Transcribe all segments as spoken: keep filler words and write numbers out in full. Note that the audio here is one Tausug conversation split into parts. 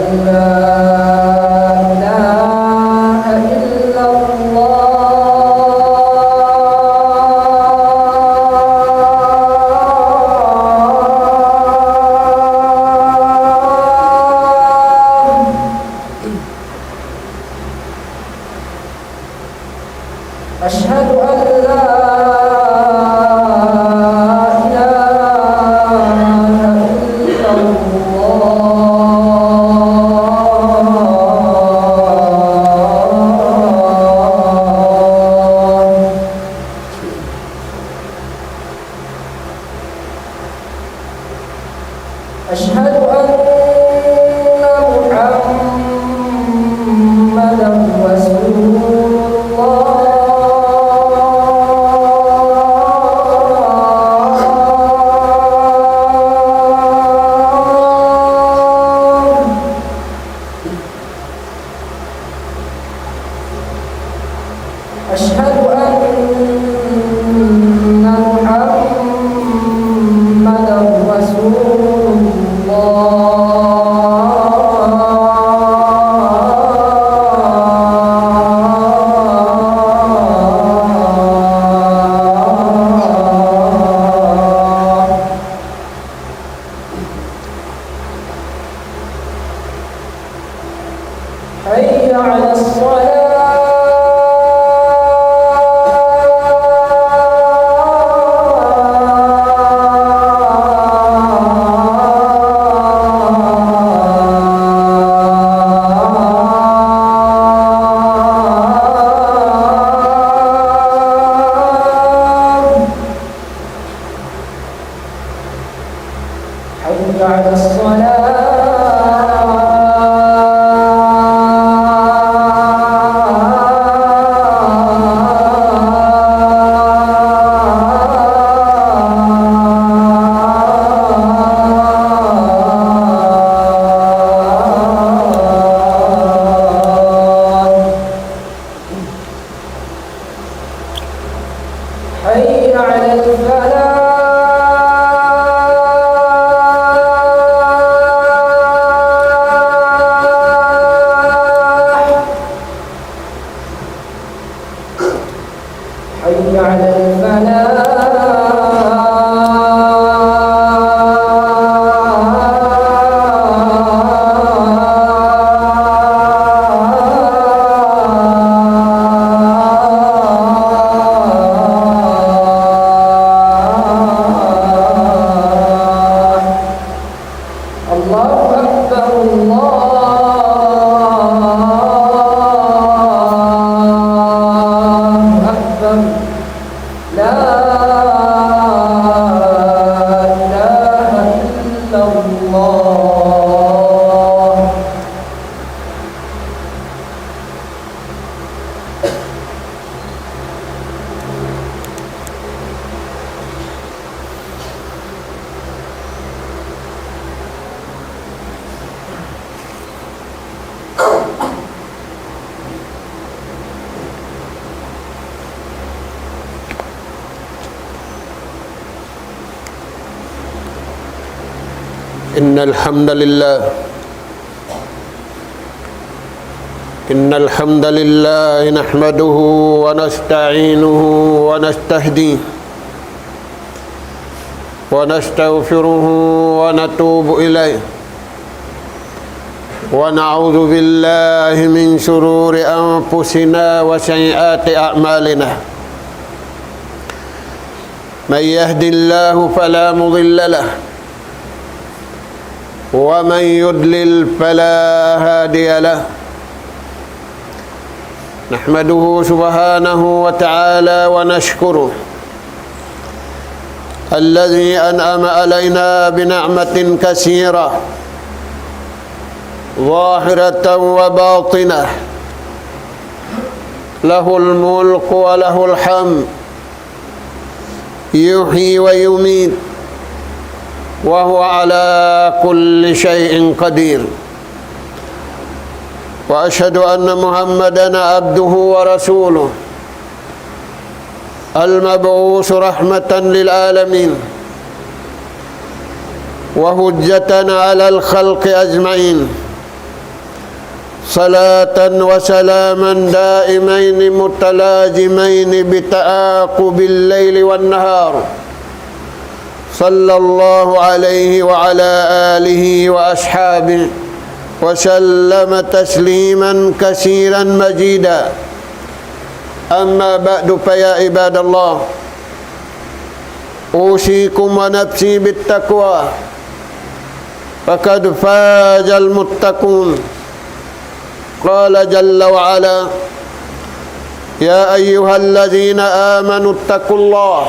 لا إله إلا الله. أشهد أن لا إله إلا الله. أشهد أن محمدا رسول الله. أشهد أن محمدا رسول الله. حي على الصلاة. حي على الصلاة. حي على الفلاح. حي على الفلاح. الله أكبر، الله أكبر. لا إله إلا الله. إن الحمد لله، إن الحمد لله نحمده ونستعينه ونستهديه ونستغفره ونتوب إليه، ونعوذ بالله من شرور أنفسنا وسيئات أعمالنا. من يهد الله فلا مضل له، ومن يضلل فلا هادي له. نحمده سبحانه وتعالى ونشكره الذي أنعم علينا بنعمة كثيرة ظاهرة وباطنة، له الملك وله الحمد، يحيي ويميت، وهو على كل شيء قدير. وأشهد أن محمدا عبده ورسوله، المبعوث رحمة للعالمين وحجة على الخلق أجمعين. صلاة وسلاما دائمين متلازمين بتعاقب الليل والنهار، صلى الله عليه وعلى آله وأصحابه وسلم تسليما كثيرا مزيدا. أما بعد، فيا عباد الله، أوصيكم ونفسي بالتقوى، فقد فاز المتقون. قال جل وعلا: يا أيها الذين آمنوا اتقوا الله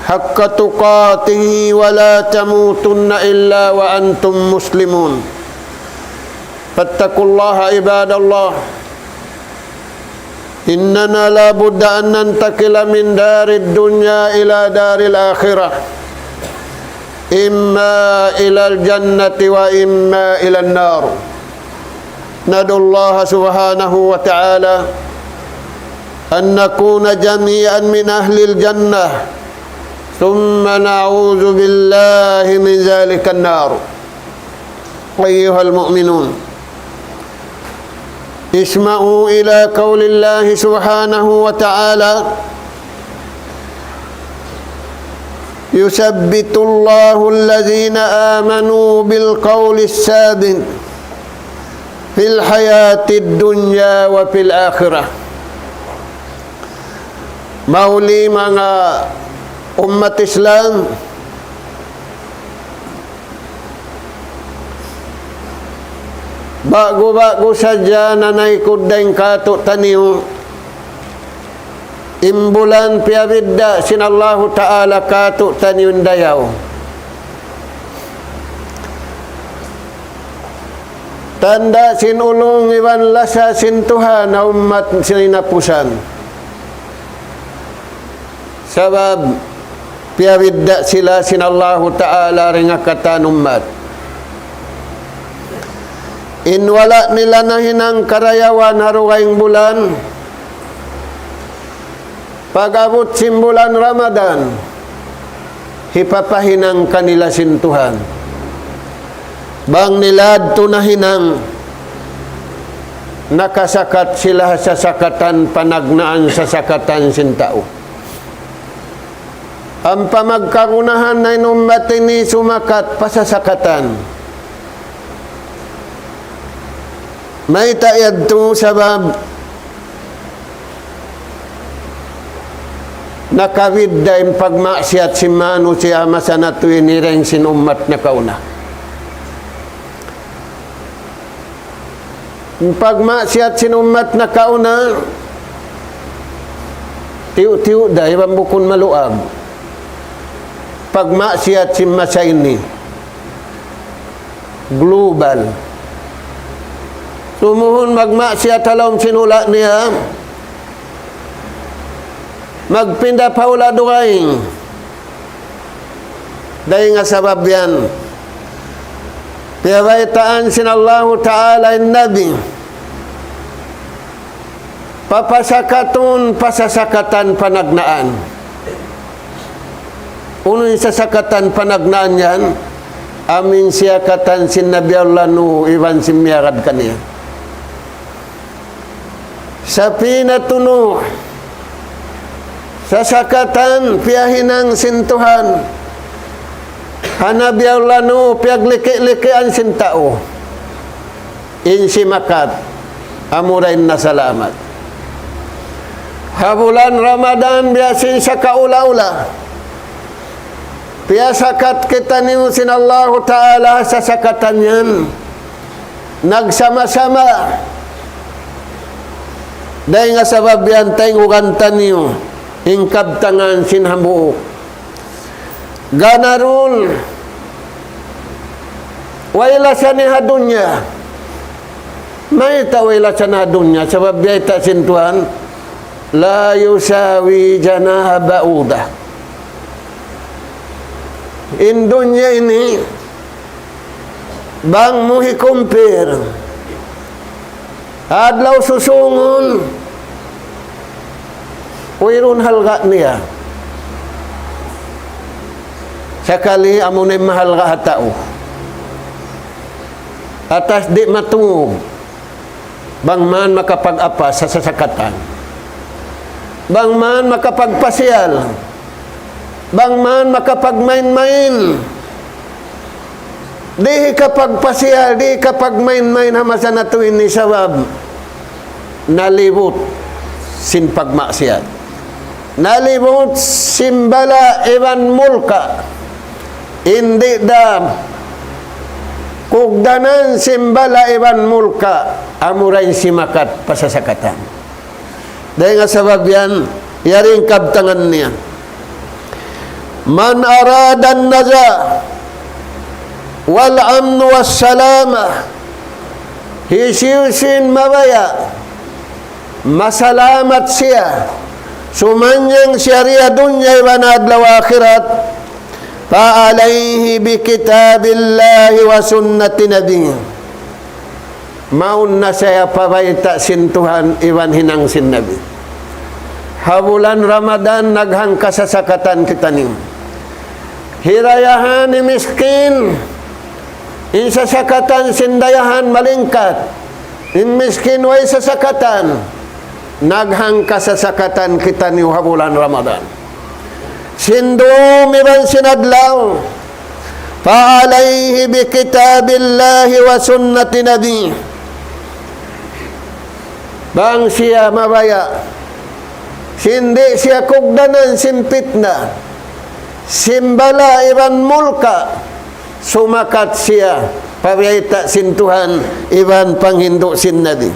حق تقاته ولا تموتن إلا وأنتم مسلمون. فاتقوا الله عباد الله. إننا لا بد أن ننتقل من دار الدنيا إلى دار الآخرة، إما إلى الجنة وإما إلى النار. ندعو الله سبحانه وتعالى أن نكون جميعا من أهل الجنة، ثم نعوذ بالله من ذلك النار. أيها المؤمنون، اسمعوا إلى قول الله سبحانه وتعالى: يثبت الله الذين آمنوا بالقول الثابت في الحياة الدنيا وفي الآخرة. Mahuli manga ummat Islam, ba'gu-ba'gu sadja nanaykud dayn kātu'niyu in bulan piyabidda' sin Allahu Ta'ala kātu'niyu in dayaw. Tanda' sin ulung iban lasa sin Tuhan ha ummat sin hinapusan. Sabab piyabidda' sila sin Allahu Ta'ala dayn ha katan ummat. In wala' nila nahinang karayawan ha dugaing bulan, pag-abut sin bulan Ramadan, hipapahinang kanila sin Tuhan. Bang nila yadtu nahinang, nakasakat sila ha sasakatan panagnaan sasakatan sin tau. Ampa magkagunahan na in ummat ini sumakat pa sasakatan. Mayta' yadtu? Sabab nakabidda' in pagmaksiyat sin manusiya' masa natu' ini dayn sin ummat nakauna. In pagmaksiyat sin ummat nakauna, tiyu'-tiyu' da iban bukun maluag. Pagmaksiyat sin masa ini, global. Tumuhun magmaksiyat ha lawm sin hula' niya, magpinda pa hula' dugaing. Dayn ha sabab yan, piyabaytaan sin Allahu Ta'ala in Nabi, papasakatun pa sasakatan panagnaan. Unu in sasakatan panagnaan yan? Amu in siyakatan sin Nabi Allah Nuh iban sin miyagad kaniya. Safinatu Nuh, sasakatan piyahinang sin Tuhan ha Nabi Allah Nuh, piyagliki'-likian sin tau. In simakat, amura in nasalamat. Ha bulan Ramadan, biya' sin sakaula-ula, piyasakat kitaniyu sin Allahu Ta'ala, sasakatan yan nagsama-sama. Dayn ha sabab yan, taynghugan taniyu in kabtangan sin hambuuk. Ganarun, way lasa niya ha dunya. Mayta' way lasa niya ha dunya? Sabab biyayta' sin Tuhan, لا يساوي جناح بعوضة. In dunya ini, bang mu hi-compare ha adlaw susungun, wayruun halga' niya. Sakali amu na in mahalga' ha tau. Atas di' matungug. Bang man makapag-apas ha sasakatan. Bang man makapagpasiyal. Bang man makapagmain-main. Di' kapagpasiyal, di' kapagmain-main ha masa natu' ini sabab nalibut sin pagmaksiyat. Nalibut sin bala' iban mulka'. Di' da kugdanan sin bala' iban mulka', amura in simakat pa sasakatan. Dayn ha sabab yan, yari in kabtangan niya. من أراد النجاة والأمن والسلامة, hisiyu-siyu in mabaya' masalamat siya, sumannyang siya di ha dunya iban adlaw akhirat, فعليه بكتاب الله وسنة نبيه. Mauna siya pa bayta' sin Tuhan iban hinang sin Nabi. Ha bulan Ramadan naghangka sasakatan kitaniyu. Hi dayahan, hi miskin. In sasakatan sin dayahan malingkat. In miskin way sasakatan. Naghangka sasakatan kitaniyu ha bulan Ramadan. Sin dum iban sin adlaw. فعليه بكتاب الله وسنة نبيه. Bang siya mabaya', sin di' siya kugdanan sin pitna, sin bala' iban mulka', sumakat siya pa bayta' sin Tuhan iban panghindu' sin Nabi.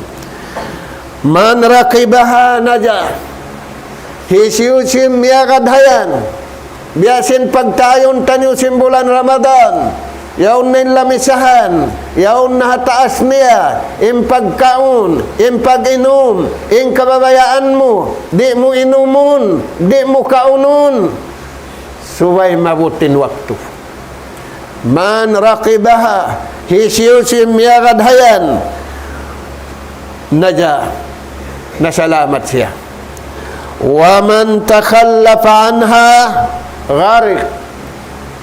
من رقبها نجا. Hisiyu-siyu in miyagad ha yan, biya' sin pagtayun taniyu sin bulan Ramadan, yaun na in lamisahan, yaun na ha taas niya, in pagkaun, in pag-inum, in kababayaan mu, di' mu inumun, di' mu kaunun, subay maabut in waktu. من رقبها, hisiyu-siyu in miyagad ha yan, نجا, nasalamat siya. ومن تخلف عنها غرق.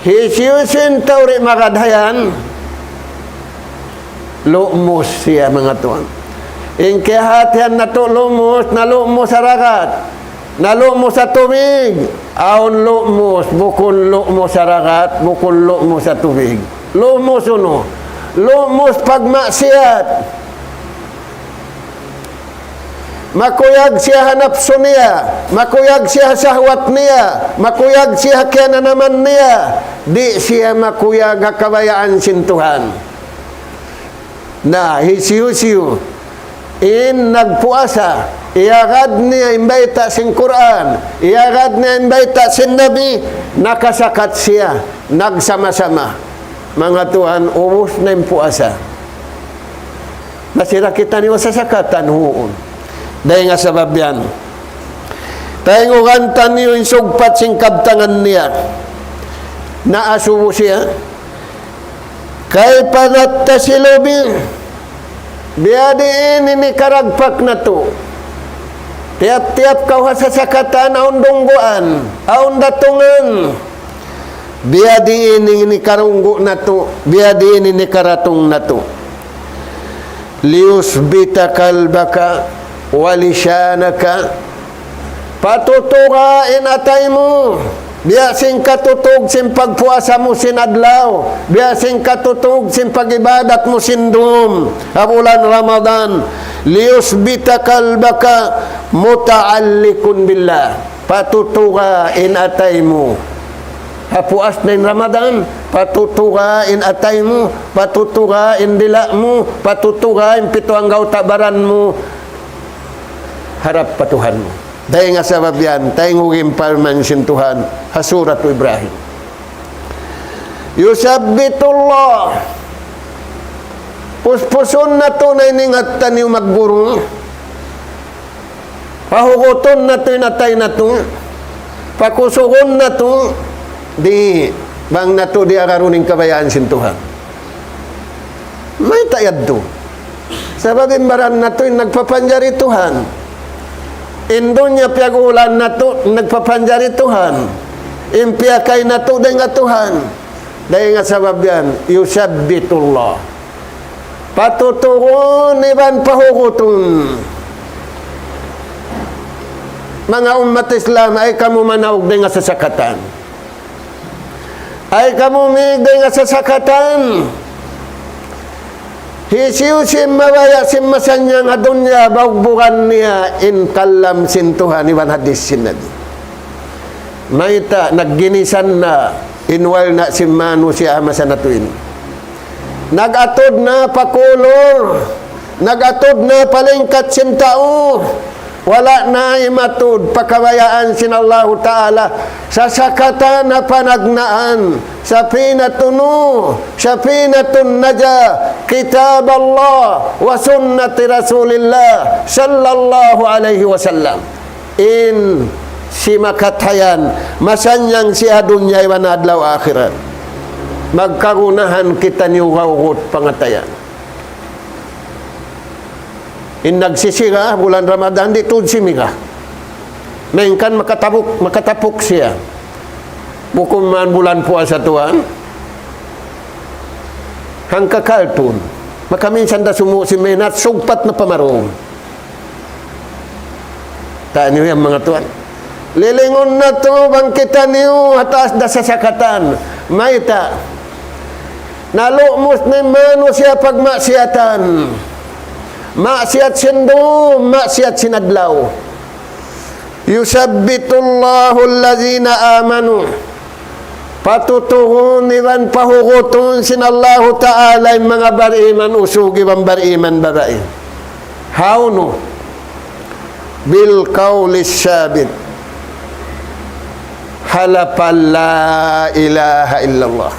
Hisiyu-siyu in tau di' magad ha yan, lumus siya, manga tuwan. In kiyahatihan natu' lumus, na lumus ha dagat, na lumus ha tubig. Awn lumus, bukun lumus ha dagat, bukun lumus ha tubig. Lumus unu? Lumus pagmaksiyat. Makuyag siya ha napsu niya, makuyag siya ha sahwat niya, makuyag siya ha kiyananaman niya, di' siya makuyag ha kabayaan sin Tuhan. Na, hisiyu-siyu in nagpuasa, iyagad niya in bayta' sin Qur'an, iyagad niya in bayta' sin Nabi, nakasakat siya, nagsama-sama. Manga tuwan, ubus na in puasa. Masi ra kitaniyu sasakatan, huun. Dayn ha sabab yan, tayngugan taniyu in sugpat sin kabtangan niya. Naasubu siya. كيف نتصل به؟ Biyadiin in hikaragpak natu'? Tiyap-tiyap kaw ha sasakatan, awn dungguan, awn datungan. Biyadiin in hikarunggu' natu', biyadiin in hikaratung natu'? ليثبت قلبك ولسانك. Patutuga in atay mu. Biya' sin katutug sin pagpuasa mu sin adlaw. Biya' sin katutug sin pag-ibadat mu sin dum ha bulan Ramadan. ليثبت قلبك متعلق بالله. Patutuga in atay mu ha puas na in Ramadan, patutuga in atay mu, patutuga in dila' mu, patutuga in pitu anggawta' baran mu, harap pa Tuhan mu. Dayn ha sabab yan, tayngugi in parman sin Tuhan ha Surat Ibrahim. يثبت الله. Puspusun natu' na in ingat taniyu magguru. Pahugutun natu' in atay natu'. Pakusugun natu'. Di', bang natu' di' agarun in kabayaan sin Tuhan. Mayta' yadtu? Sabab in baran natu' in nagpapanjari Tuhan. In dunya piyag-ulan natu' nagpapanjari Tuhan. In piyakay natu' dayn ha Tuhan. Dayn ha sabab yan, يثبت الله. Patutuhun iban pahugutun. Manga ummat Islam, ay kamu manaug dayn ha sasakatan. Ay kamu mīg dayn ha sasakatan. Hisiyu-siyu in mabaya' sin masannyang ha dunya, baugbugan niya in kalam sin Tuhan iban hadith sin Nabi. Mayta', nagginisan na in walna' sin manusiya' ha masa natu' ini. Nag-atud na pa kulur, nag-atud na pa lingkat sin tau, wala' na imatud pa kabayaan sin Allahu Ta'ala, sasakatan ha panagnaan, سفينة نوح، سفينة النجاة، كتاب الله وسنة رسول الله صلى الله عليه وسلم. In simakat hayan, masannyang siya ha dunya iban adlaw akhirat. Magkagunahan kitaniyu gawgut pangatayan. In nagsisiga bulan Ramadan, di' tuud simiga. Malayngkan makatabuk, makatapuk siya. Bukun man bulan puasa tuwan. Hangka kaltun. Makaminsan da sumuuk sin mahinat, sugpat na pa marung. Ta' niyu yan, manga tuwan. Lilingun natu' bang kitaniyu ha taas da sasakatan. Mayta'? Nalumus na in manusiya' pagmaksiyatan. Maksiyat sin dum, maksiyat sin adlaw. يثبت الله الذين آمنوا. Patutuhun iban pahugutun sin Allahu Ta'ala in manga bariman usug iban bariman babai. Hawnu? بالقول الثابت. Ha lapal لا إله إلا الله.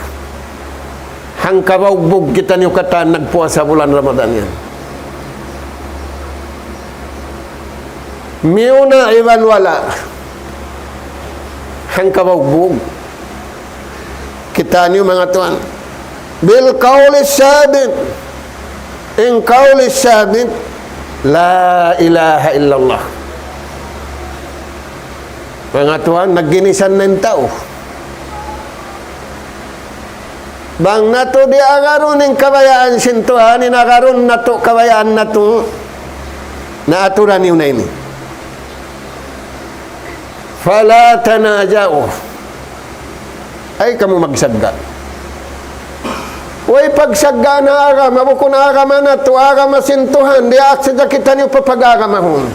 Hangka baugbug kitaniyu katan nagpuasa bulan Ramadan yan. Miyuna iban wala'. Hangka baugbug. Kitaniyu, manga tuwan. بالقول الثابت. In qawl sabit, لا إله إلا الله. Manga tuwan, nagginisan na in tau. Bang natu' di' agarun in kabayaan sin Tuhan, in agarun natu' kabayaan natu', na aturan niyu na ini. فلا تنازعوا. Ay kamu magsagga'. Way pagsagga' na agama, bukun agama natu', agama sin Tuhan, diyaak sadja kitaniyu papag-agamahun.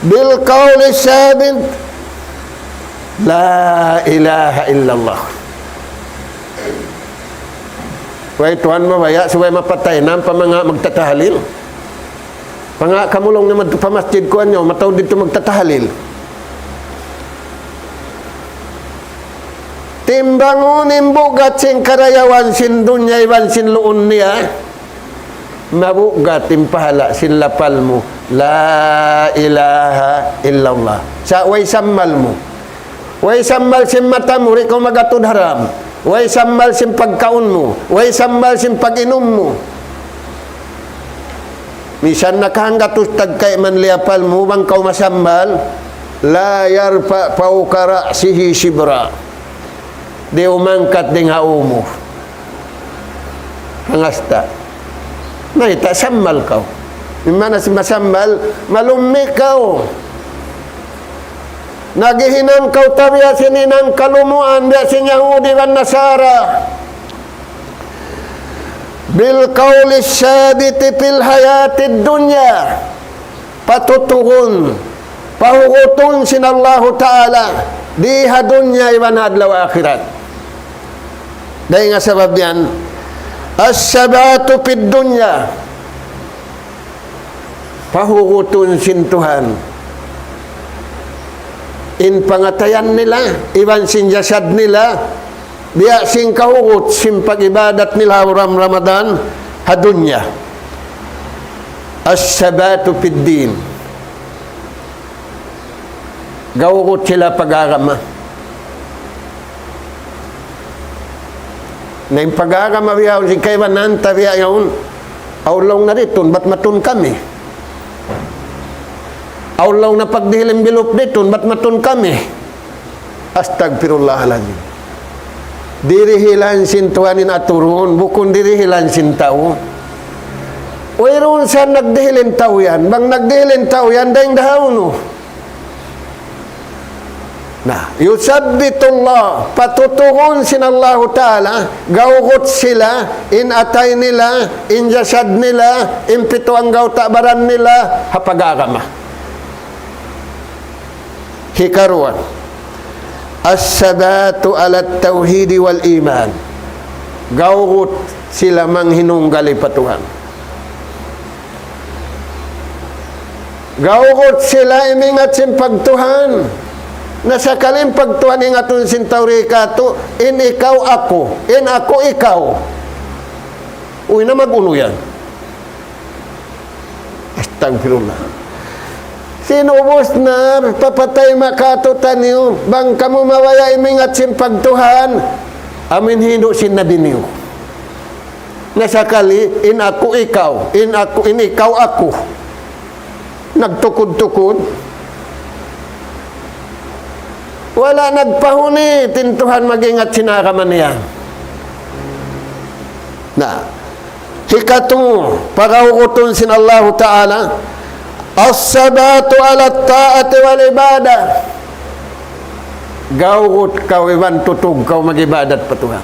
بالقول الثابت، لا إله إلا الله. Way tuwan, mabaya' subay mapatay na in manga magtatahlil. Manga kamu laung na madtu pa masjid kuwan niyu, mataud didtu magtatahlil. Timbangun in bugat sin karayawan sin dunya iban sin luun niya. Mabugat in pahala' sin lapal mu, لا إله إلا الله. Sa' way sammal mu. Way sammal sin mata mu, di' kaw mag-atud haram. Way sammal sin pagkaun mu. Way sammal sin pag-inum mu. Misan nakahanggatus tagkay man liyapal mu, bang kaw masammal, لا يرفع فوق رأسه شبرا. Di' umangkat dayn ha ū mu. Hangasta. Mayta', sammal kaw. In maana sin masammal, malummi' kaw. Naghihinang kaw ta biya' sin hinang kalumuan, biya' sin Yahudi iban Nasara. بالقول الثابت في الحياة الدنيا. Patutuhun, pahugutun sin Allahu Ta'ala, di ha dunya iban adlaw akhirat. Dayn ha sabab yan, الثبات في الدنيا. Pahugutun sin Tuhan in pangatayan nila, iban sin jasad nila, biya' sin kahugut sin pag-ibadat nila ha bulan Ramadan ha dunya. الثبات في الدين. Gahugut sila pag-agama. Na in pag-agama bihaun sin kaibanan ta bihaun, awn laung na ditun, bat matun kami. Awn laung na pagdihil envelope ditun, bat matun kami. Astagfirullahalazim. Dirihilan sin Tuhan in aturun, bukun dirihilan sin tau. Wayruun sa nagdihil in tau yan. Bang nagdihil in tau yan, dayng da ha unu. Na, يثبت الله, patutugun sin Allahu Ta'ala, gawgut sila, in atay nila, in jasad nila, in pitu anggawta' baran nila, ha pag-agama. Hikaruwa, الثبات على التوحيد والإيمان. Gawgut sila manghinunggali pa Tuhan. Gawgut sila imingat sin pagtuhan. Na sakali in pagtuhan ingatun sin tau di' katu', in ikaw aku, in aku ikaw. Uy, na mag-unu yan. Astagfirullah. Sin ubus na, papatay makatu' taniyu, bang kamu mabaya' imingat sin pagtuhan, amu in hindu' sin Nabi niyu. Na sakali, in aku ikaw, in aku, in ikaw aku. Nagtukud-tukud. Wala' nagpahunit in Tuhan mag-ingat sin agama niya. Na, hikatu, pagawgutun sin Allahu Ta'ala, الثبات على الطاعة والعبادة. Gawgut kaw iban tutug kaw mag-ibadat pa Tuhan.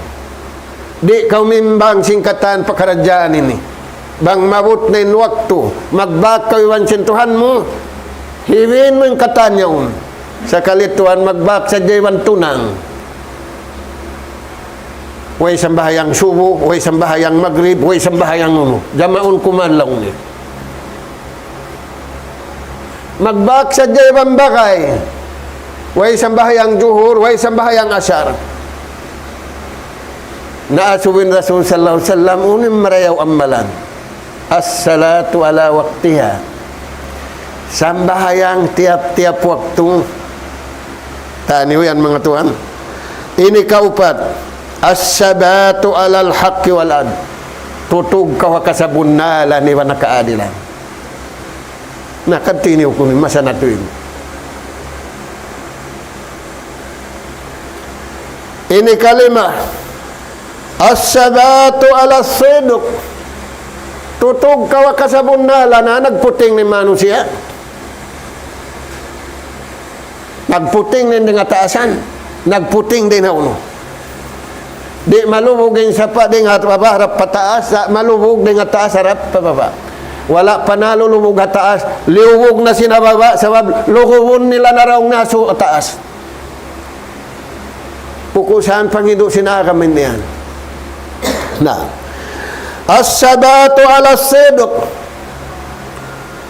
Di' kaw mimbang sin katan pakaradjaan ini. Bang maabut na in waktu, magbak kaw iban sin Tuhan mu, hiwin mu in katan yaun. Sakali tuwan magbak sadja iban tunang. Way sambahayang subu, way sambahayang magrib, way sambahayang unu. Jamaun ku man laung niya. Magbak sadja iban bagay. Way sambahayang juhur, way sambahayang asar. Na asubu in Rasul sallallahu alayhi wasallam, unu in marayaw amalan. الصلاة على وقتها. Sambahayang tiyap-tiyap waktu. Taniyu yan, manga tuwan. Ini kaupat. الثبات على الحق والعدل. Tutug kaw ha kasabunnalan iban ha kaadilan. Na, kantini hukum masa natu' ini. Ini kalima, الثبات على الصدق. Tutug kaw ha kasabunnalan, na nagputing in manusiya'. Nagputing in dayn ha taasan. Nagputing dayn ha unu. Di' malubug in sapa' dayn ha baba' harap pa taas, sa' malubug dayn ha taas harap pa baba'. Wala' pa nalulubug ha taas, liyubug na sin ha baba', sabab lugubun nila na raung nasu' ha taas. Pukusan panghindu' sin agama yan. Na. الثبات على الصدق.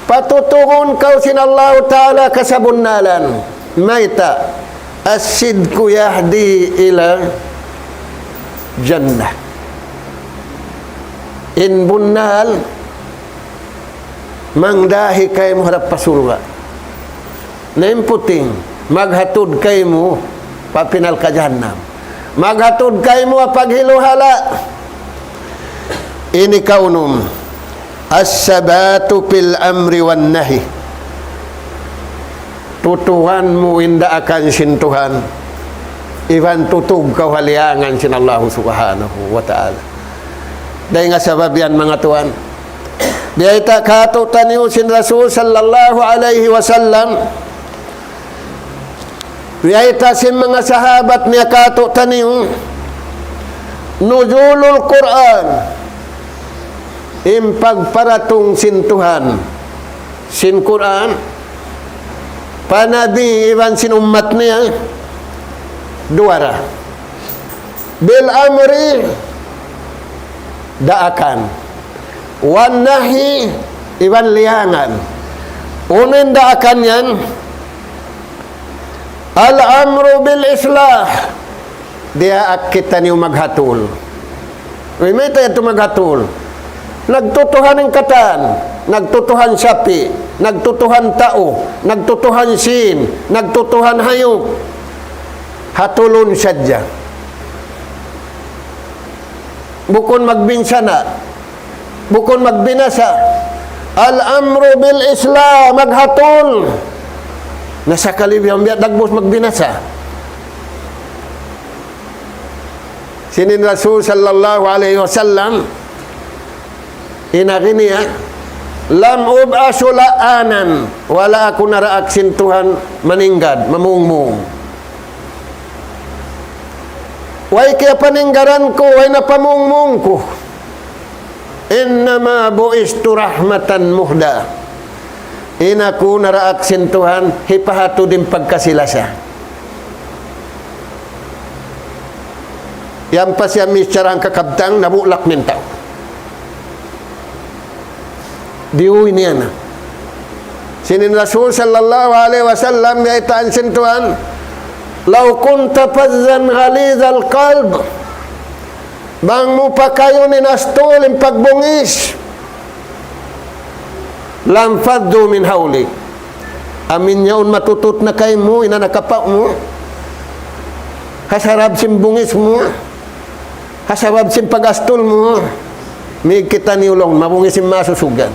Patutugun kaw sin Allahu Ta'ala kasabunnalan. Mayta'? الصدق يهدي إلى الجنة. In bunnal, mangdahi kaymu harap pa surga'. Na in puting, maghatud kaymu pa api narka' jahannam. Maghatud kaymu ha paghiluhala'. Ini kaunum, الثبات في الأمر والنهي. Tutuhan mu in daakan sin Tuhan, iban tutug kaw ha liyangan sin Allahu Subhanahu wa Ta'ala. Dayn ha sabab yan, manga tuwan, biyayta' kātu'niyu sin Rasul sallallahu alayhi wasallam, biyayta' sin manga sahabat niya kātu'niyu, نزول القرآن, in pagparatung sin Tuhan, sin Qur'an, pa Nabi iban sin ummat niya, duwa ra. بالأمر, daakan. والنهي, iban liyangan. Unu in daakan yan? الأمر بالإصلاح. Diyaak kitaniyu maghatul. Uy, mayta' yadtu maghatul? Nagtutuhan in katan, nagtutuhan sapi', nagtutuhan tau, nagtutuhan sīn, nagtutuhan hayup. Hatulun sadja. Bukun magbinsana'. Bukun magbinasa. الأمر بالإصلاح, maghatul. Na sakali biya' biya' dagbus magbinasa. Sin in Rasul sallallahu alayhi wasallam, in agi niya, لم أبعث لعانا, wala' aku naraak sin Tuhan maninggad, mamungmung. Way kiyapaninggaran ku, way napamungmung ku. إنما بعثت رحمة مهداة. In aku naraak sin Tuhan, hipahatud in pagkasi-lasa. Yan pa siya mischara in kakabtangan, nabulak in tau. Diyuwi niya na. Sin in Rasul sallallahu alayhi wasallam, biyaytaan sin Tuhan, لو كنت فظا غليظ القلب, bang mu pakayun in astul in pagbungis, لانفضوا من حولك. Amu in yaun matutut na kaymu, in anak apa' mu. Ha sabab sin bungis mu. Ha sabab sin pag-astul mu. Mīg kitaniyu laung, mabungis in masusugan.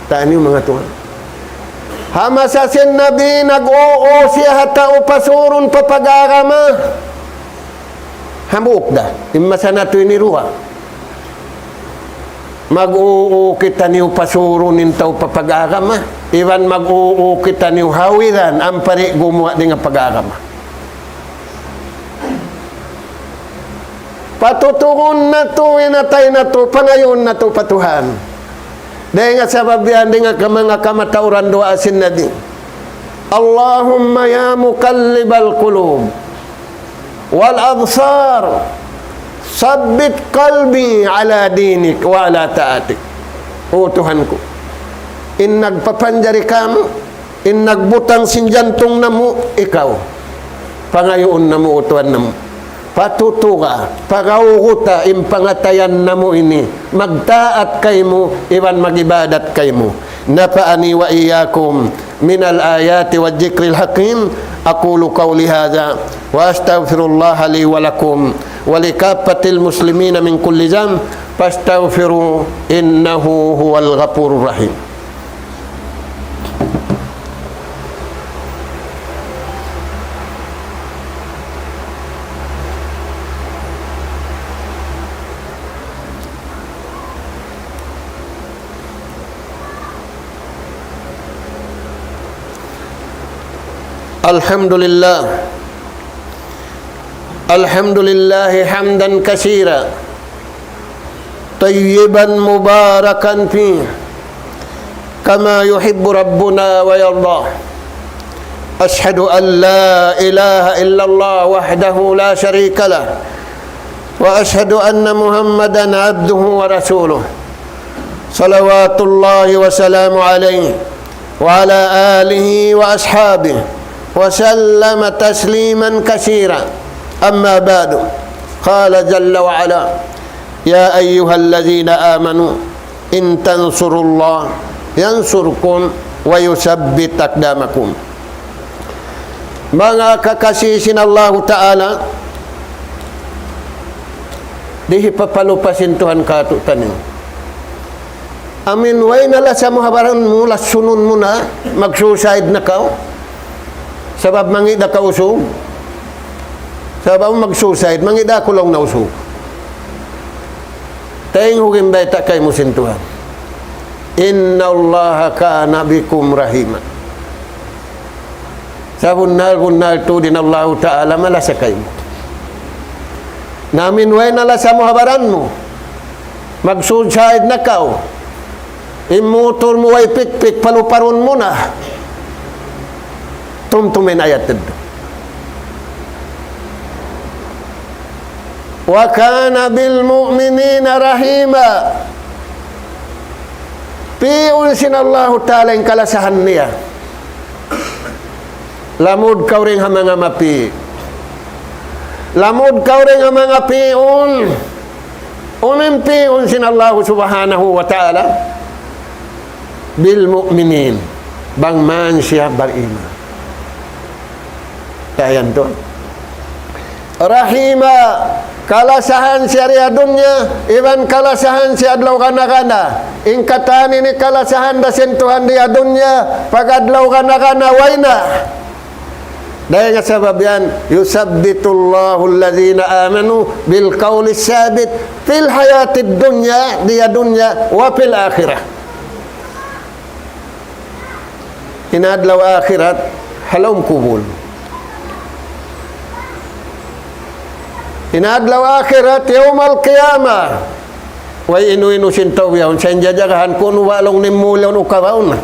Taniyu manga tuwan. Ha masa sin Nabi nag-uu siya ha tau pasurun pa pag-agama. Hambuuk da. In masa natu' ini duwa. Mag-uu kitaniyu pasurun in tau pa pag-agama. Iban mag-uu kitaniyu hawiran ampa di' gumuwa' dayn ha pag-agama. Patutugun natu' in atay natu', pangayuun natu' pa Tuhan. Dayn ha sabab yan, dayn ha manga kamatauran duwaa sin Nabi. اللهم يا مقلب القلوب والأبصار ثبت قلبي على دينك وعلى طاعتك. O Tuhan ku, in nagpapanjari kāmu', in nagbutang sin jantung namu' ikaw. Pangayuun namu', O Tuhan namu'. Patutuga, pagawguta in pangatayan namu' ini. Magtaat kaymu, iban mag-ibadat kaymu. نفعني وإياكم من الآيات والذكر الحكيم. أقول قولي هذا وأستغفر الله لي ولكم ولكافة المسلمين من كل ذنب فاستغفروه إنه هو الغفور الرحيم. الحمد لله. الحمد لله حمدا كثيرا طيبا مباركا فيه كما يحب ربنا ويرضى. أشهد أن لا إله إلا الله وحده لا شريك له، وأشهد أن محمدا عبده ورسوله، صلوات الله وسلامه عليه وعلى آله وأصحابه وسلم تسليما كثيرا. أما بعد، قال جل وعلا: يا أيها الذين آمنوا إن تنصروا الله ينصركم ويثبت أقدامكم. Manga kakasi sin Allahu Ta'ala, di' hipapalupa sin Tuhan kātu'niyu. Amin, way na lasa mu ha baran mu, lasunun mu na, mag-suicide na kaw. Sabab mangi' da kaw usug. Sabab mag-suicide, mangi' da aku laung na usug. Taymanghud in bayta' kaymu sin Tuhan. إن الله كان بكم رحيما. Sabunnal-bunnal tuud in Allahu Ta'ala malasa kaymu. Na amin way na lasa mu ha baran mu. Mag-suicide na kaw. In mutur mu way pikpik, paluparun mu na. Tumtuma in ayat yadtu. وكان بالمؤمنين رحيما. Pi'un sin Allahu Ta'ala in kalasahan niya. Lamud kaw dayn ha manga mapi'. Lamud kaw dayn ha manga pi'un. Unu in pi'un sin Allahu Subhanahu wa Ta'ala? بالمؤمنين. Bang man siya bariman. Dayn duun. رحيما, kalasahan siya di ha dunya, iban kalasahan siya adlaw gana-gana. In katan ini kalasahan da sin Tuhan di ha dunya, pag adlaw gana-gana, way na. Dayn ha sabab yan, يثبت الله الذين آمنوا بالقول الثابت في الحياة الدنيا, di ha dunya, وفي الآخرة. In adlaw akhirat, ha lawm kubul. In adlaw akhirat, يوم القيامة. Way inu-inu sin tau yaun, sa' in jajagahan kunu' ba laung niya mula unu kawaun.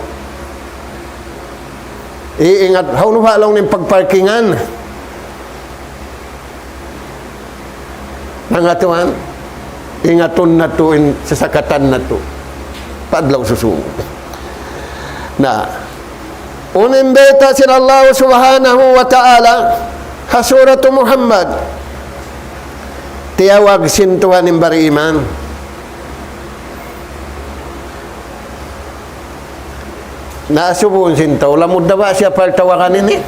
Iingat, hawnu ba laung niya pagparkingan. Manga tuwan, ingatun natu' in sasakatan natu'. Pa adlaw susungun. Na, unu in bayta' sin Allah Subhanahu wa Ta'ala, ha Suratu Muhammad, tiyawag sin Tuhan in bariman. Na asubuhun sin tau, lamud da ba siya partawagan ini?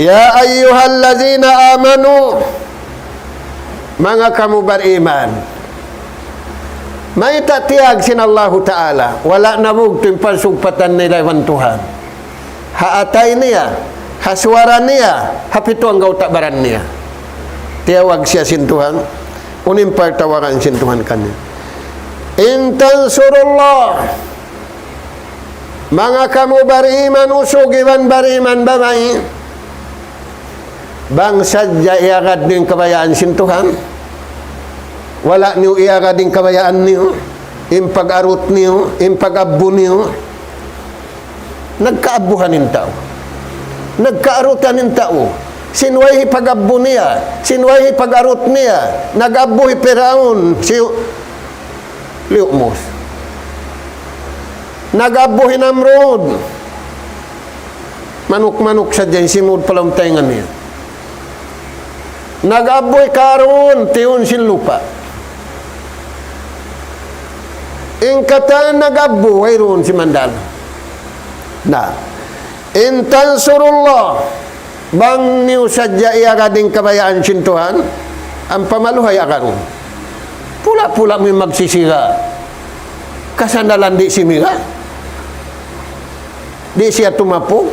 يا أيها الذين آمنوا, manga kamu bariman. Mayta' tiyawag sin Allahu Ta'ala, wala' nabugtu' in pansugpatan nila iban Tuhan. Ha atay niya, ha suwara niya, ha pitu anggawta' baran niya. Tiyawag siya sin Tuhan, unu in partawagan sin Tuhan kaniya. إن تنصروا الله, manga kamu bariman usug iban bariman babai, bang sadja iyagad niyu in kabayaan sin Tuhan, wala' niyu iyagad in kabayaan niyu, in pag-arut niyu, in pag-abbu niyu, nagkaabbuhan in tau. Nagkaarutan in tau. Sin way hipag-abbu niya, sin way hipag-arut niya, nag-abbu hi Piraun, si Liyu Mus. Nag-abbu hi Namrud. Manuk-manuk sadja in simud pa lawm taynga niya. Nag-abbu hi Karun, tiyun sin lupa'. In katan nag-abbu, wayruun simandal. Na, إن تنصروا الله, bang niyu sadja iyagad in kabayaan sin Tuhan, ampa maluhay agarun. Pula-pula mu in magsisiga. Kasandalan di' simiga. Di' siya tumapug.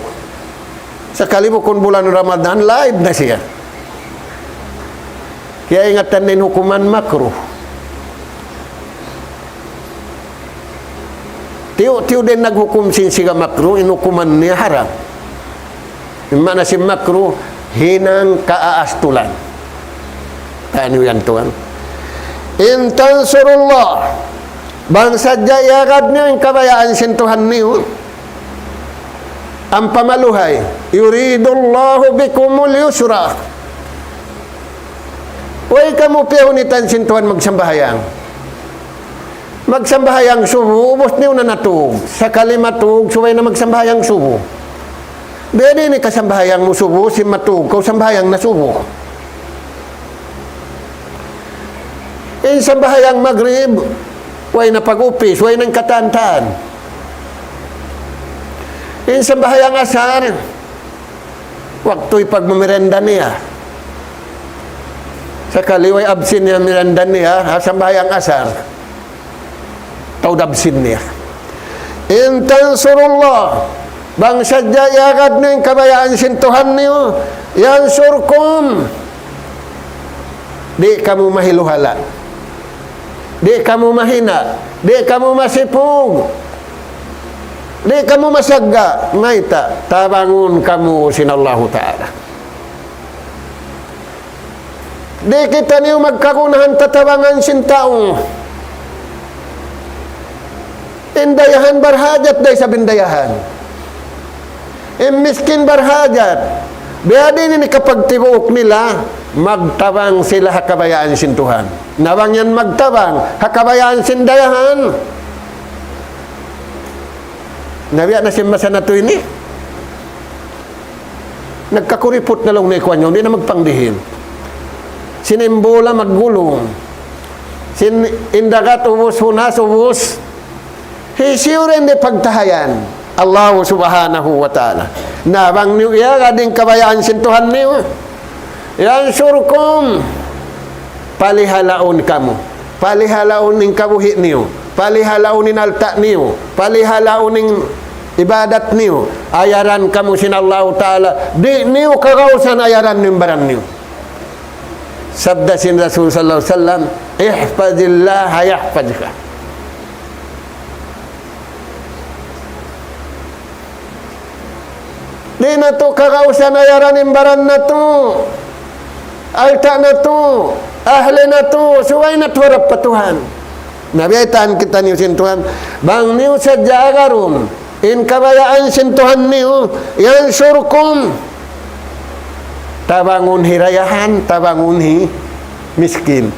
Sakali bukun bulan Ramadan, live na siya. Kiyaingatan na in hukuman makruh. Tiyu'-tiyu' da in naghukum sin siga makruh, in hukuman niya haram. In maana sin makruh, hinang kaastulan. Taniyu yan tuwan. إن تنصروا الله, bang sadja iyagad niyu in kabayaan sin Tuhan niyu, ampa maluhay, يريد الله بكم اليسر. Way kamu piyahunitan sin Tuhan magsambahayang. Magsambahayang subu, ubus niyu na natug. Sakali matug, subay na magsambahayang subu. Biya' diin in kasambahayang mu subu, sin matug kaw sambahayang na subu. In sambahayang magrib, way na pag-upis, way na in katan-katan. In sambahayang asar, waktu hipagmamiranda niya. Sakali way absin niya miranda niya, ha sambahayang asar. Taud absin niya. إن تنصروا الله, bang sadja iyagad niyu in kabayaan sin Tuhan niyu, ينصركم, di' kamu mahiluhala'. Di' kamu mahina'. Di' kamu masipug. Di' kamu masagga'. Mayta', tabangun kamu sin Allahu Ta'ala. Di' kitaniyu magkagunahan tatabangan sin tau. In dayahan barhajat da isab in dayahan. In miskin barhajat. Biya' diin in hikapagtibuuk nila, magtabang sila ha kabayaan sin Tuhan. Na bang yan magtabang ha kabayaan sin dayahan, na biya' na sin masa natu' ini. Nagkakuriput na laung niya kuwan yaun, di' na magpangdihil. Sin in bula maggulung. Sin in dagat ubus, hunas ubus. Hisiyu ra in di' pagtahayan? Allahu Subhanahu wa Ta'ala. Na bang niyu iyagad in kabayaan sin Tuhan niyu, ينصركم, palihalaun kamu. Palihalaun in kabuhi' niyu. Palihalaun in alta' niyu. Palihalaun in ibadat niyu, ayaran kamu sin Allahu Ta'ala, di' niyu kagausan ayaran niyu in baran niyu. Sabda sin Rasul sallallahu alayhi wasallam, احفظ الله يحفظك. Di' natu' kagausan ayaran in baran natu', alta' natu', ahli natu', subay natu' harap pa Tuhan. Na biyaytaan kitaniyu sin Tuhan, bang niyu sadja agarun in kabayaan sin Tuhan niyu, ينصركم. Tabangun hi dayahan, tabangun hi miskin.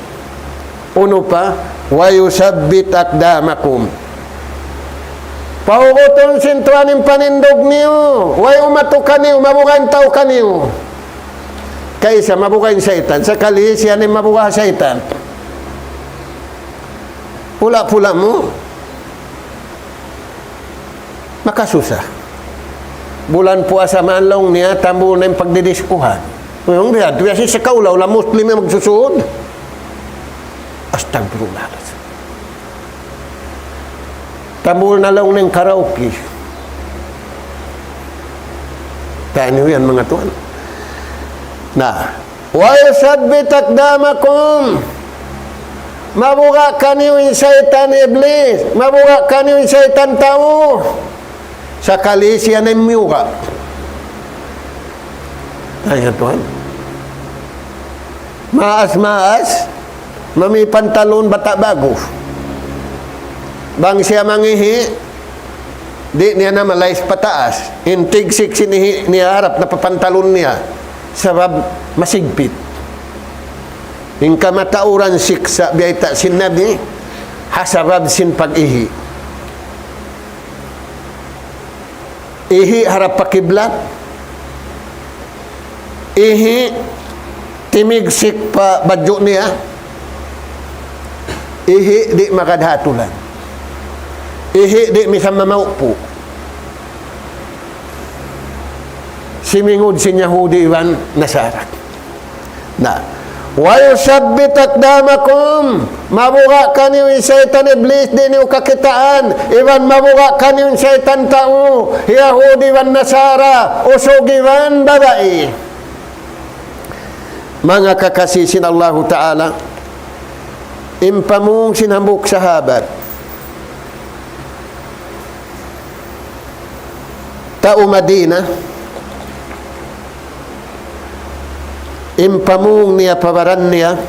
Unu pa, ويثبت أقدامكم. Paugutun sin Tuhan in panindug niyu, way umatu kaniyu, mabuga' in tau kaniyu. Kaysa mabuga' in saytan, sakali siya in mabuga' saytan. Pula-pula mu. Makasusa. Bulan puasa man laung niya, tambul na in pagdidiskuhan. Laung niya, biya' sin sakaula-ula Muslim in magsusud. Astagfirullah. Tambul na laung niya in karaoke. Taniyu yan, manga tuwan. Na, ويثبت أقدامكم. Mabuga' kaniyu in saytan iblis. Mabuga' kaniyu in saytan tau. Sakali siya na in miyuga'. Ay, tuwan. Maas-maas. Mami pantalon bata' bagu. Bang siya mangihi', di' niya na malais pataas. In tigsik sin ihi' niya harap na pa pantalon niya. Sabab masigpit. In kamatauran siksa' biyayta' sin Nabi, ha sabab sin pag-ihi'. Ihi' harap pa kiblat. Ihi' timigsik pa badju' niya. Ihi' di' magad ha atulan. Ihi' di' misan mamaupu'. Simingud sin Yahudi iban Nasara. Na, ويثبت أقدامكم. Mabuga' kaniyu in saytan iblis, di' niyu kakitaan. Iban mabuga' kaniyu in saytan tau, Yahudi iban Nasara, usug iban babai. Manga kakasi sin Allahu Ta'ala, in pamung sin hambuuk sahabat, tau Madina, in pamung niya pa baran niya,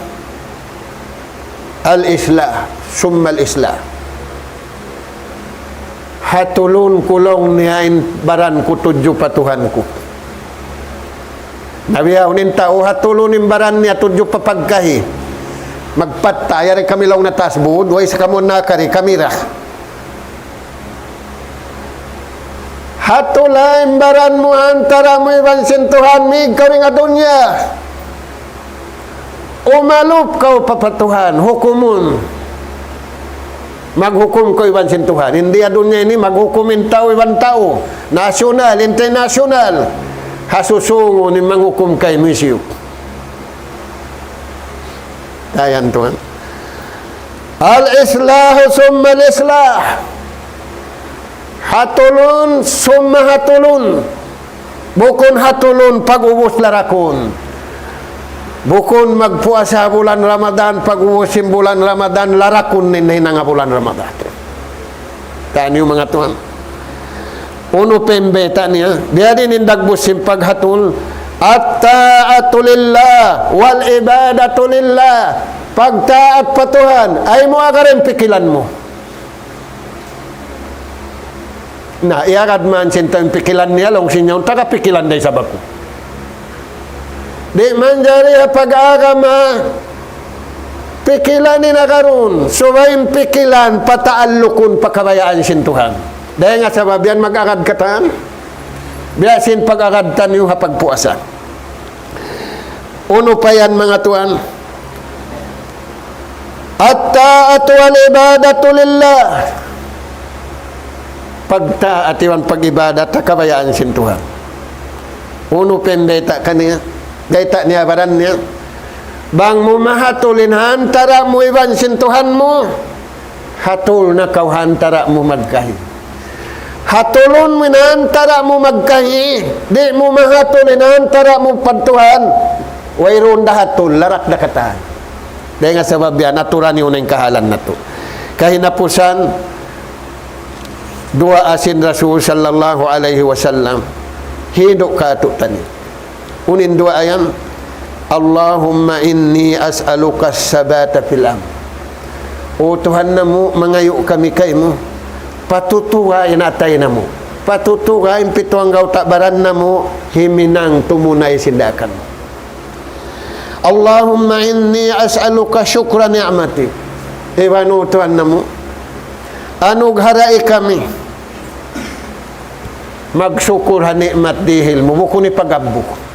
الإصلاح ثم الإصلاح. Hatulun ku laung niya in baran ku tudju pa Tuhan ku. Na biya' ha yan in tau hatulun in baran niya tudju pa pagkahi. Magpatta, yari kami laung na taas bud, way sa kamu nakari, kami ra. Hatula in baran mu antara' mu iban sin Tuhan, mig kaw dayn ha dunya. Umalup kaw pa, pa Tuhan, hukumun. Maghukum kaw iban sin Tuhan. Di ha dunya ini maghukum in tau iban tau. Nasyonal, internasyonal. Ha susungun in manghukum kaymu hisiyu. Dayan tuwan. الإصلاح ثم الإصلاح. Hatulun, summa hatulun. Bukun hatulun pag-ubus larakun. Bukun magpuasa bulan Ramadan, pag-ubus sin bulan Ramadan, larakun in hinang ha bulan Ramadan. Taniyu manga tuwan. Unu pa in bayta' niya? Biya' diin in dagbus sin paghatul. الطاعة لله والعبادة لله. Pagtaat pa Tuhan, ayaw mu agarun in pikilan mu. Na, iyagad man sin tau in pikilan niya, laung sin yaun, taga pikilan da isab aku. Di' manjari ha pag-agama, pikilan in agarun, subay in pikilan pataallukun pa kabayaan sin Tuhan. Dayn ha sabab yan mag-agad katan, biya' sin pag-agad taniyu ha pagpuasa. Unu pa yan, manga tuwan? الطاعة والعبادة لله. Pagtaat iban pag-ibadat ha kabayaan sin Tuhan. Unu pa in bayta' kaniya? Bayta' niya, baran niya. Bang mu mahatul in ha antara' mu iban sin Tuhan mu, hatul na kaw ha antara' mu magkahi. Hatulun mu in antara' mu magkahi, di' mu mahatul in antara' mu pa Tuhan. Wayruun da hatul, larak da katan. Dayn ha sabab yan, aturan niyu na in kahalan natu'. Kahinapusan, duwaa sin Rasul sallallahu alayhi wasallam, hindu' kātu'niyu. Unu in duwaa yan? اللهم إني أسألك الثبات في الأمر. O Tuhan namu', mangayu' kami kaymu, patutuwa' in atay namu'. Patutuwa' in pitu anggawta' baran namu', himinang tumunay sin daakan mu. اللهم إني أسألك شكر نعمتك. Iban, O Tuhan namu', anugharahi kami magsukur ha ni'mat dīhil mu, bukun ipagabbu.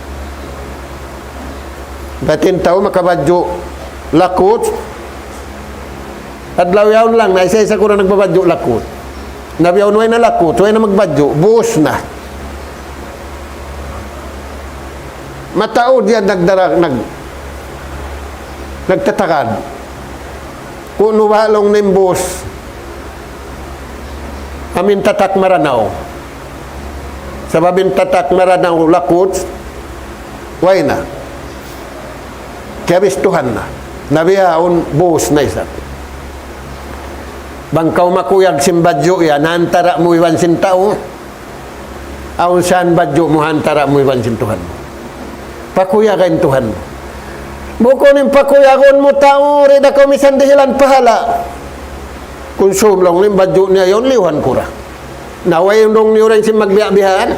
Bat in tau makabadju' lakut, adlaw yaun lang, na isa-isa ku ra nagbabadju' lakut. Na bihaun way na lakut, way na magbadju', buus na. Mataud yan nagdara-, nag-, nagtatagad. Kunu' ba laung niya in buus? Amu in tatak Maranao. Sabab in tatak Maranao lakut, way na. Kiyabistuhan na. Na bihaun buus na isab. Bang kaw makuyag sin badju' yan, ha antara' mu iban sin tau, awn sa in badju' mu ha antara' mu iban sin Tuhan mu. Pakuyaga in Tuhan mu. Bukun in pakuyagun mu tau, di' da kaw misan dihilan pahala'. Kunsum laung niya in badju' niya yaun, liyuhan ku ra. Na way laung niyu dayn sin magbiya'-biyahan.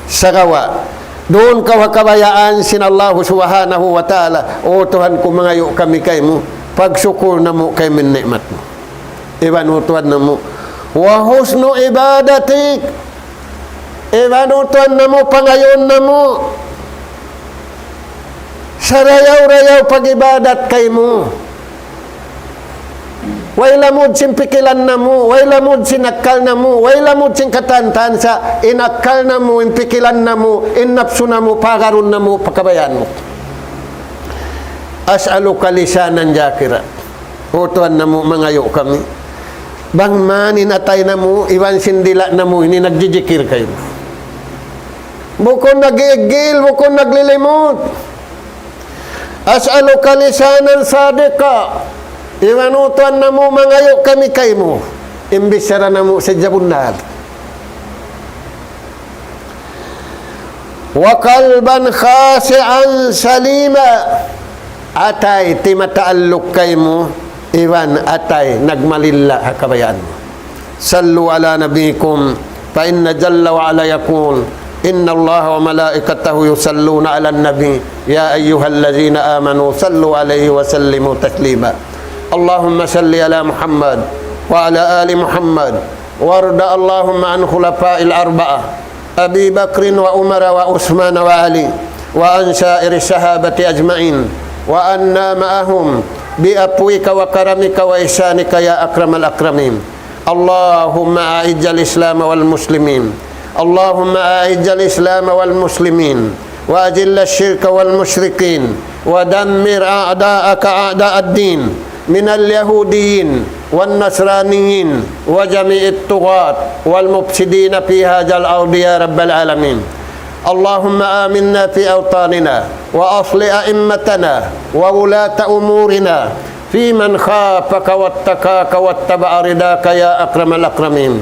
Sagawa', duun kaw ha kabayaan sin Allahu Subhanahu wa Ta'ala, "O Tuhan ku, mangayu' kami kaymu, pagsukul namu' kaymu in ni'mat mu." Iban, O Tuhan namu', "وحسن عبادتك." Iban, O Tuhan namu', pangayuun namu', sarayaw-rayaw pag-ibadat kaymu. Way lamud sin pikilan namu', way lamud sin akkal namu', way lamud sin katantan sa, in akkal namu', in pikilan namu', in napsu namu', pagarun namu', pa kabayaan mu. أسألك لسانا ذاكرا. O Tuhan namu', mangayu' kami, bang man in atay namu', iban sin dila' namu', ini nagjijikir kaymu. Bukun nag-iigil, bukun naglilimut. أسألك لسانا صادقا. Iban, O Tuhan namu', mangayu' kami kaymu, in bichara namu' sadja bunnal. وقلبا خاشعا سليما. Atay timataalluk kaymu, iban atay nagmalilla' ha kabayaan mu. صلوا على نبيكم، فإن جل وعلا يقول: إن الله وملائكته يصلون على النبي، يا أيها الذين آمنوا صلوا عليه وسلموا تسليما. اللهم صل على محمد وعلى آل محمد، وارض اللهم عن خلفاء الأربعة، أبي بكر وعمر وعثمان وعلي، وعن سائر الصحابة أجمعين، وعنا معهم بعفوك وكرمك وإحسانك يا أكرم الأكرمين. اللهم أعز الإسلام والمسلمين. اللهم أعز الإسلام والمسلمين، وأذل الشرك والمشركين، ودمر أعداءك أعداء الدين من اليهوديين والنصرانيين وجميع الطغاة والمفسدين في هذا الأرض يا رب العالمين. اللهم آمنا في أوطاننا، وأصلح أئمتنا وولاة أمورنا، في من خافك واتقاك واتبع رضاك يا أكرم الأكرمين.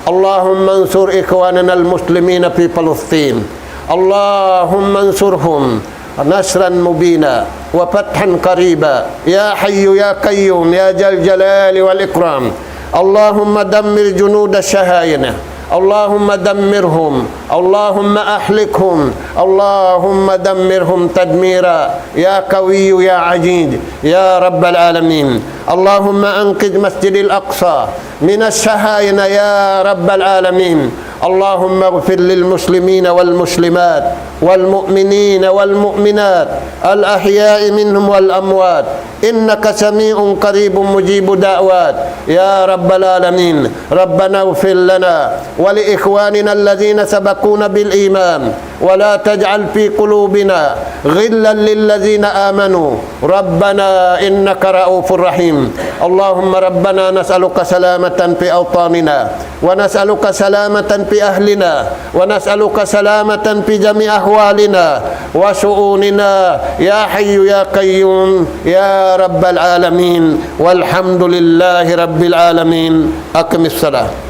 اللهم انصر إخواننا المسلمين في فلسطين. اللهم انصرهم نصرا مبينا وفتحا قريبا. يا حي يا قيوم يا ذا الجلال والإكرام. اللهم دمر جنود الصهاينة. اللهم دمرهم. اللهم أهلكهم. اللهم دمرهم تدميرا. يا قوي يا عزيز يا رب العالمين. اللهم أنقذ مسجد الأقصى من الصهاينة يا رب العالمين. اللهم اغفر للمسلمين والمسلمات والمؤمنين والمؤمنات الأحياء منهم والأموات إنك سميع قريب مجيب دعوات يا رب العالمين. ربنا اغفر لنا ولإخواننا الذين سبقونا بالإيمان ولا تجعل في قلوبنا غلا للذين آمنوا ربنا إنك رءوف رحيم. اللهم ربنا نسألك سلامة في أوطاننا ونسألك سلامة في أهلنا ونسألك سلامة في جميع أحوالنا وشؤوننا يا حي يا قيوم يا رب العالمين. والحمد لله رب العالمين. أقم الصلاة.